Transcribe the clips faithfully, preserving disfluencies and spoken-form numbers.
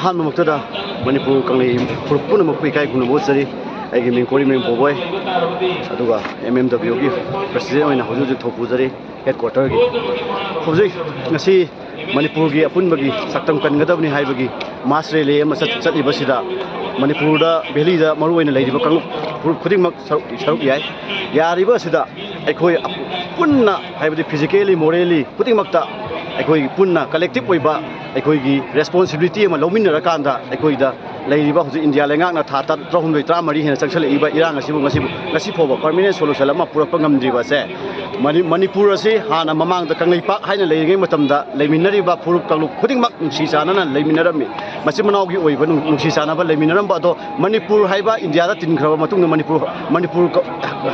ꯑꯍꯥꯟꯕꯃꯛꯇꯗ ꯃꯅꯤꯄꯨꯔ ꯀꯪꯂꯩ ꯐꯨꯔꯨꯞ ꯄꯨꯝꯅꯃꯛꯄꯨ ꯏꯀꯥꯏ ꯈꯨꯝꯅꯕ ꯎꯠꯆꯔꯤ꯫ ꯑꯩꯒꯤ ꯃꯤꯡ ꯀꯣꯔꯤꯃꯌꯨꯝ ꯕꯣꯕꯣꯏ, ꯑꯗꯨꯒ ꯑꯦꯝ ꯑꯦꯝ ꯗꯕ꯭ꯂꯤꯌꯨꯒꯤ ꯄ꯭ꯔꯁꯤꯗꯦꯟ ꯑꯣꯏꯅ ꯍꯧꯖꯤꯛ ꯍꯧꯖꯤꯛ ꯊꯧ ꯄꯨꯖꯔꯤ, ꯍꯦꯗꯀ꯭ꯋꯥꯇꯔꯒꯤ꯫ ꯍꯧꯖꯤꯛ ꯉꯁꯤ ꯃꯅꯤꯄꯨꯔꯒꯤ ꯑꯄꯨꯟꯕꯒꯤ ꯁꯛꯇꯝ ꯀꯟꯒꯗꯕꯅꯤ ꯍꯥꯏꯕꯒꯤ ꯃꯥꯁ ꯔꯦꯂꯤ ꯑꯃ ꯆꯠ-, ꯆꯠꯂꯤꯕꯁꯤꯗ ꯃꯅꯤꯄꯨꯔꯗ, ꯚꯦꯂꯤꯗ ꯃꯔꯨꯑꯣꯏꯅ ꯂꯩꯔꯤꯕ ꯀꯥꯡꯂꯨꯞ ꯐꯨꯔꯨꯞ ꯈꯨꯗꯤꯡꯃꯛ ꯁꯔꯨꯛ, ꯁꯔꯨꯛ ꯌꯥꯏ꯫ ꯌꯥꯔꯤꯕ ꯑꯁꯤꯗ ꯑꯩꯈꯣꯏ ꯄꯨꯟꯅ, ꯍꯥꯏꯕꯗꯤ physically, morally ꯈꯨꯗꯤꯡꯃꯛꯇ ꯑꯩꯈꯣꯏꯒꯤ ꯄꯨꯟꯅ collective ꯑꯣꯏꯕ ꯑꯩꯈꯣꯏꯒꯤ responsibility ꯑꯃ ꯂꯧꯃꯤꯟꯅꯔꯀꯥꯟꯗ, ꯑꯩꯈꯣꯏꯗ ꯂꯩꯔꯤꯕ ꯍꯧꯖꯤꯛ ꯏꯟꯗꯤꯌꯥ ꯂꯩꯉꯥꯛꯅ ꯊꯥ ꯇꯔꯥ-, ꯇꯔꯥꯍꯨꯝꯗꯣꯏ, ꯇꯔꯥꯃꯔꯤ ꯍꯦꯟꯅ ꯆꯪꯁꯤꯜꯂꯛꯏꯕ ꯏꯔꯥꯡ ꯑꯁꯤꯕꯨ ꯉꯁꯤꯕꯨ, ꯉꯁꯤ ꯐꯥꯎꯕ permanent solution ꯑꯃ ꯄꯨꯔꯛꯄ ꯉꯝꯗ꯭ꯔꯤꯕ ꯑꯁꯦ, ꯃꯅꯤ-, ꯃꯅꯤꯄꯨꯔ ꯑꯁꯤ ꯍꯥꯟꯅ ꯃꯃꯥꯡꯗ ꯀꯪꯂꯩꯄꯥꯛ ꯍꯥꯏꯅ ꯂꯩꯔꯤꯉꯩ ꯃꯇꯝꯗ ꯂꯩꯃꯤꯟꯅꯔꯤꯕ ꯐꯨꯔꯨꯞ ꯀꯥꯡꯂꯨꯞ ꯈꯨꯗꯤꯡꯃꯛ ꯅꯨꯡꯁꯤ ꯆꯥꯟꯅꯅ ꯂꯩꯃꯤꯟꯅꯔꯝꯃꯤ꯫ ꯃꯆꯤꯟ ꯃꯅꯥꯎꯒꯤ ꯑꯣꯏꯕ ꯅꯨꯡ-, ꯅꯨꯡꯁꯤ ꯆꯥꯟꯅꯕ ꯂꯩꯃꯤꯟꯅꯔꯝꯕ ꯑꯗꯣ, ꯃꯅꯤꯄꯨꯔ ꯍꯥꯏꯕ ꯏꯟꯗꯤꯌꯥꯗ ꯇꯤꯟꯈ꯭ꯔꯕ ꯃꯇꯨꯡꯗ, ꯃꯅꯤꯄꯨꯔ, ꯃꯅꯤꯄꯨꯔ ꯀ-,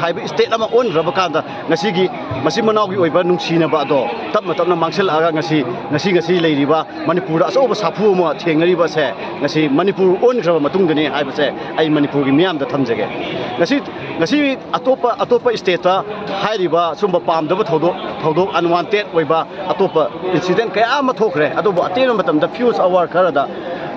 ꯍꯥꯏꯕ state ꯑꯃ ꯑꯣꯟꯈ꯭ꯔꯕ ꯀꯥꯟꯗ, ꯉꯁꯤꯒꯤ ꯃꯆꯤꯟ ꯃꯅꯥꯎꯒꯤ ꯑꯣꯏꯕ ꯅꯨꯡꯁꯤꯅꯕ ꯑꯗꯣ ꯇꯞꯅ ꯇꯞꯅ ꯃꯥꯡꯁꯤꯜꯂꯛꯑꯒ, ꯉꯁꯤ, ꯉꯁꯤ, ꯉꯁꯤ ꯂꯩꯔꯤꯕ ꯃꯅꯤꯄꯨꯔꯗ ꯑꯆꯧꯕ ꯁꯥꯐꯨ ꯑꯃ ꯊꯦꯡꯅꯔꯤꯕꯁꯦ, ꯉꯁꯤ ꯃꯅꯤꯄꯨꯔ ꯑꯣꯟꯈ꯭ꯔꯕ ꯃꯇꯨꯡꯗꯅꯤ ꯍꯥꯏꯕꯁꯦ ꯑꯩ ꯃꯅꯤꯄꯨꯔꯒꯤ ꯃꯤꯌꯥꯝꯗ ꯊꯝꯖꯒꯦ꯫ ꯉꯁꯤ, ꯉꯁꯤ ꯑꯇꯣꯞꯄ, ꯑꯇꯣꯞꯄ state ꯇ ꯍꯥꯏꯔꯤꯕ ꯁꯨꯝꯕ ꯄꯥꯝꯗꯕ ꯊꯧꯗꯣꯛ, ꯊꯧꯗꯣꯛ, unwanted ꯑꯣꯏꯕ ꯑꯇꯣꯞꯄ incident ꯀꯌꯥ ꯑꯃ ꯊꯣꯛꯈ꯭ꯔꯦ꯫ ꯑꯗꯨꯕꯨ ꯑꯇꯦꯟꯕ ꯃꯇꯝꯗ few hour ꯈꯔꯗ,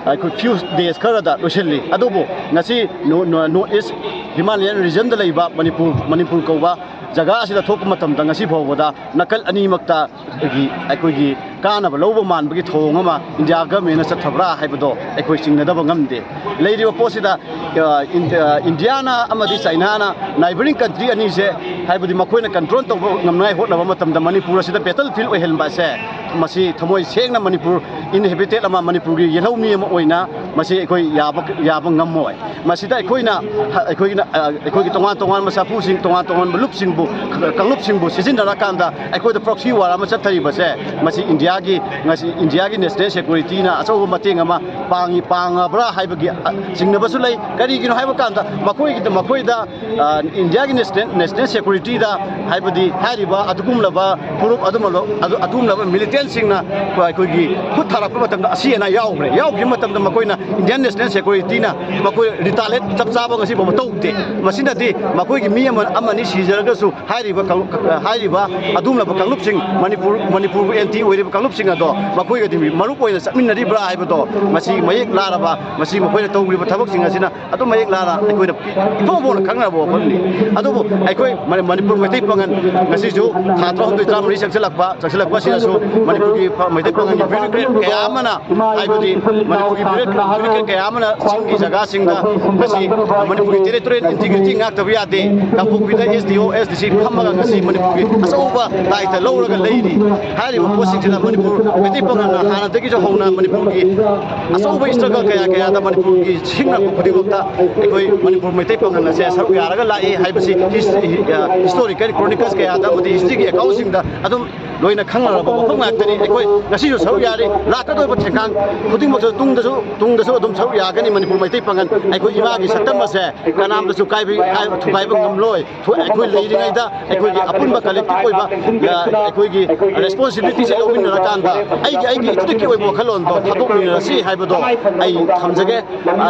ꯑꯩꯈꯣꯏ few days ꯈꯔꯗ ꯂꯣꯏꯁꯤꯜꯂꯤ꯫ ꯑꯗꯨꯕꯨ ꯉꯁꯤ ꯅꯣ-, ꯅꯣ-, North East Himalayan region ꯗ ꯂꯩꯕ ꯃꯅꯤꯄꯨꯔ, ꯃꯅꯤꯄꯨꯔ ꯀꯧꯕ ꯖꯒꯥ ꯑꯁꯤꯗ ꯊꯣꯛꯄ ꯃꯇꯝꯗ ꯉꯁꯤ ꯐꯥꯎꯕꯗ ꯅꯥꯀꯜ ꯑꯅꯤꯃꯛꯇ ꯑꯩꯈꯣꯏꯒꯤ, ꯑꯩꯈꯣꯏꯒꯤ ꯀꯥꯟꯅꯕ ꯂꯧꯕ ꯃꯥꯟꯕꯒꯤ ꯊꯧꯑꯣꯡ ꯑꯃ ꯏꯟꯗꯤꯌꯥ government ꯅ ꯆꯠꯊꯕ꯭ꯔꯥ ꯍꯥꯏꯕꯗꯣ ꯑꯩꯈꯣꯏ ꯆꯤꯡꯅꯗꯕ ꯉꯝꯗꯦ꯫ ꯂꯩꯔꯤꯕ ꯄꯣꯠꯁꯤꯗ, ꯑ, ꯏꯟ-, ꯑ, ꯏꯟꯗꯤꯌꯥꯅ ꯑꯃꯗꯤ ꯆꯥꯏꯅꯥꯅ neighbouring country ꯑꯅꯤꯁꯦ, ꯍꯥꯏꯕꯗꯤ ꯃꯈꯣꯏꯅ control ꯇꯧꯕ ꯉꯝꯅꯉꯥꯏ ꯍꯣꯠꯅꯕ ꯃꯇꯝꯗ ꯃꯅꯤꯄꯨꯔ ꯑꯁꯤꯗ battlefield ꯑꯣꯏꯍꯟꯕ ꯑꯁꯦ, ꯃꯁꯤ ꯊꯃꯣꯏ ꯁꯦꯡꯅ ꯃꯅꯤꯄꯨꯔ inhabited ꯑꯃ, ꯃꯅꯤꯄꯨꯔꯒꯤ ꯌꯦꯜꯍꯧꯃꯤ ꯑꯃ ꯑꯣꯏꯅ ꯃꯁꯤ ꯑꯩꯈꯣꯏ ꯌꯥꯕ, ꯌꯥꯕ ꯉꯝꯃꯣꯏ꯫ ꯃꯁꯤꯗ ꯑꯩꯈꯣꯏꯅ, ꯑꯩꯈꯣꯏꯒꯤꯅ, ꯑ, ꯑꯩꯈꯣꯏꯒꯤ ꯇꯣꯉꯥꯟ ꯇꯣꯉꯥꯟꯕ ꯁꯥꯐꯨꯁꯤꯡ, ꯇꯣꯉꯥꯟ ꯇꯣꯉꯥꯟꯕ ꯂꯨꯞꯁꯤꯡꯕꯨ, ꯀꯥꯡꯂꯨꯞꯁꯤꯡꯕꯨ ꯁꯤꯖꯤꯟꯅꯔꯀꯥꯟꯗ ꯑꯩꯈꯣꯏꯗ proxy war ꯑꯃ ꯆꯠꯊꯔꯤꯕꯁꯦ, ꯃꯁꯤ ꯏꯟꯗꯤꯌꯥꯒꯤ, ꯉꯁꯤ ꯏꯟꯗꯤꯌꯥꯒꯤ national security ꯅ ꯑꯆꯧꯕ ꯃꯇꯦꯡ ꯑꯃ ꯄꯥꯡꯉꯤ, ꯄꯥꯡꯉꯕ꯭ꯔꯥ ꯍꯥꯏꯕꯒꯤ, ꯑ, ꯆꯤꯡꯅꯕꯁꯨ ꯂꯩ꯫ ꯀꯔꯤꯒꯤꯅꯣ ꯍꯥꯏꯕ ꯀꯥꯟꯗ ꯃꯈꯣꯏꯒꯤꯗ, ꯃꯈꯣꯏꯗ, ꯑ, ꯏꯟꯗꯤꯌꯥꯒꯤ national, national security ꯗ, ꯍꯥꯏꯕꯗꯤ ꯍꯥꯏꯔꯤꯕ ꯑꯗꯨꯒꯨꯝꯂꯕ ꯐꯨꯔꯨꯞ ꯑꯗꯨꯝꯕ, ꯑꯗꯨ, ꯑꯗꯨꯒꯨꯝꯂꯕ militant ꯁꯤꯡꯅ ꯑꯩꯈꯣꯏꯒꯤ ꯈꯨꯠ ꯊꯥꯔꯛꯄ ꯃꯇꯝꯗ ꯑꯁꯤ ꯑꯅꯥ ꯌꯥꯎꯈ꯭ꯔꯦ꯫ ꯌꯥꯎꯈꯤꯕ ꯃꯇꯝꯗ ꯃꯈꯣꯏꯅ Indian National Security ꯅ ꯃꯈꯣꯏ retaliate ꯆꯞ ꯆꯥꯕ ꯉꯁꯤ ꯐꯥꯎꯕ ꯇꯧꯗꯦ꯫ ꯃꯁꯤꯅꯗꯤ ꯃꯈꯣꯏꯒꯤ ꯃꯤ ꯑꯃ, ꯑꯃꯅꯤ ꯁꯤꯖꯔꯒꯁꯨ ꯍꯥꯏꯔꯤꯕ ꯀꯥꯡꯂꯨꯞ, ꯍꯥꯏꯔꯤꯕ ꯑꯗꯨꯒꯨꯝꯂꯕ ꯀꯥꯡꯂꯨꯞꯁꯤꯡ, ꯃꯅꯤꯄꯨꯔ, ꯃꯅꯤꯄꯨꯔꯕꯨ anti ꯑꯣꯏꯔꯤꯕ ꯀꯥꯡꯂꯨꯞ ꯐꯨꯔꯨꯞꯁꯤꯡ ꯑꯗꯣ ꯃꯈꯣꯏꯒꯗꯤ ꯃꯔꯨꯞ ꯑꯣꯏꯅ ꯆꯠꯃꯤꯟꯅꯔꯤꯕ꯭ꯔꯥ ꯍꯥꯏꯕꯗꯣ, ꯃꯁꯤ ꯃꯌꯦꯛ ꯂꯥꯔꯕ, ꯃꯁꯤ ꯃꯈꯣꯏꯅ ꯇꯧꯔꯤꯕ ꯊꯕꯛꯁꯤꯡ ꯑꯁꯤꯅ ꯑꯗꯨꯝ ꯃꯌꯦꯛ ꯂꯥꯅ ꯑꯩꯈꯣꯏꯅ ꯏꯐꯣꯡ ꯐꯣꯡꯅ ꯈꯪꯅꯔꯕ ꯋꯥꯐꯝꯅꯤ꯫ ꯑꯗꯨꯕꯨ ꯑꯩꯈꯣꯏ ꯃꯅꯤ-, ꯃꯅꯤꯄꯨꯔ ꯃꯩꯇꯩ ꯄꯥꯉꯜ ꯉꯁꯤꯁꯨ ꯊꯥ ꯇꯔꯥꯍꯨꯝꯗꯣꯏ, ꯇꯔꯥꯃꯔꯤ ꯆꯪꯁꯤꯜꯂꯛꯄ, ꯆꯪꯁꯤꯜꯂꯛꯄ ꯑꯁꯤꯗꯁꯨ ꯃꯅꯤꯄꯨꯔꯒꯤ ꯄ-, ꯃꯩꯇꯩ ꯄꯥꯉꯜꯒꯤ bureaucrat ꯀꯌꯥ ꯑꯃꯅ, ꯍꯥꯏꯕꯗꯤ ꯃꯅꯤꯄꯨꯔꯒꯤ bureaucrat, bureaucrat ꯀꯌꯥ ꯑꯃꯅ ꯆꯤꯡꯒꯤ ꯖꯒꯥꯁꯤꯡꯗ ꯉꯁꯤ ꯃꯅꯤꯄꯨꯔꯒꯤ territorial integrity ꯉꯥꯛꯇꯕ ꯌꯥꯗꯦ꯫ ꯀꯥꯡꯄꯣꯛꯄꯤꯗ S D O, S D C ꯐꯝꯃꯒ ꯉꯁꯤ ꯃꯅꯤꯄꯨꯔꯒꯤ ꯑꯆꯧꯕ ꯗꯥꯏꯇ ꯂꯧꯔꯒ ꯂꯩꯔꯤ꯫ ꯍꯥꯏꯔꯤꯕ ꯄꯣꯠꯁꯤꯡꯁꯤꯅ ꯃꯅꯤꯄꯨꯔ ꯃꯩꯇꯩ ꯄꯥꯉꯜꯅ ꯍꯥꯟꯅꯗꯒꯤꯁꯨ ꯍꯧꯅ ꯃꯅꯤꯄꯨꯔꯒꯤ ꯑꯆꯧꯕ struggle ꯀꯌꯥ ꯀꯌꯥꯗ ꯃꯅꯤꯄꯨꯔꯒꯤ ꯁꯤꯡꯅꯔꯛꯄ ꯈꯨꯗꯤꯡꯃꯛꯇ ꯑꯩꯈꯣꯏ ꯃꯅꯤꯄꯨꯔ ꯃꯩꯇꯩ ꯄꯥꯉꯜ ꯑꯁꯦ ꯁꯔꯨꯛ ꯌꯥꯔꯒ ꯂꯥꯛꯏ ꯍꯥꯏꯕꯁꯤ ꯍꯤꯁ-, ꯍꯤ-, ꯑ, historical chronicles ꯀꯌꯥꯗ ꯑꯃꯗꯤ history ꯒꯤ account ꯁꯤꯡꯗ ꯑꯗꯨꯝ ꯂꯣꯏꯅ ꯈꯪꯅꯔꯕ ꯋꯥꯐꯝ ꯉꯥꯛꯇꯅꯤ꯫ ꯑꯩꯈꯣꯏ ꯉꯁꯤꯁꯨ ꯁꯔꯨꯛ ꯌꯥꯔꯤ, ꯂꯥꯛꯀꯗꯧꯔꯤꯕ ꯊꯦꯡꯈꯥꯡ ꯈꯨꯗꯤꯡꯃꯛꯇꯁꯨ ꯇꯨꯡꯗꯁꯨ, ꯇꯨꯡꯗꯁꯨ ꯑꯗꯨꯝ ꯁꯔꯨꯛ ꯌꯥꯒꯅꯤ꯫ ꯃꯅꯤꯄꯨꯔ ꯃꯩꯇꯩ ꯄꯥꯉꯜ ꯑꯩꯈꯣꯏ ꯏꯃꯥꯒꯤ ꯁꯛꯇꯝ ꯑꯁꯦ ꯀꯅꯥꯝꯇꯁꯨ ꯀꯥꯏꯕ-, ꯀꯥꯏ-, ꯊꯨꯒꯥꯏꯕ ꯉꯝꯂꯣꯏ꯫ ꯊꯨ-, ꯑꯩꯈꯣꯏ ꯂꯩꯔꯤꯉꯩꯗ ꯑꯩꯈꯣꯏꯒꯤ ꯑꯄꯨꯟꯕ collective ꯑꯣꯏꯕ, ꯑ, ꯑꯩꯈꯣꯏꯒꯤ responsibility ꯁꯦ ꯂꯧꯃꯤꯟꯅꯔꯀꯥꯟꯗ ꯑꯩꯒꯤ, ꯑꯩꯒꯤ ꯏꯊꯤꯛꯀꯤ ꯑꯣꯏꯕ ꯋꯥꯈꯜꯂꯣꯟꯗꯣ ꯊꯥꯗꯣꯛꯃꯤꯟꯅꯔꯁꯤ ꯍꯥꯏꯕꯗꯣ ꯑꯩ ꯊꯝꯖꯒꯦ꯫ ꯑ,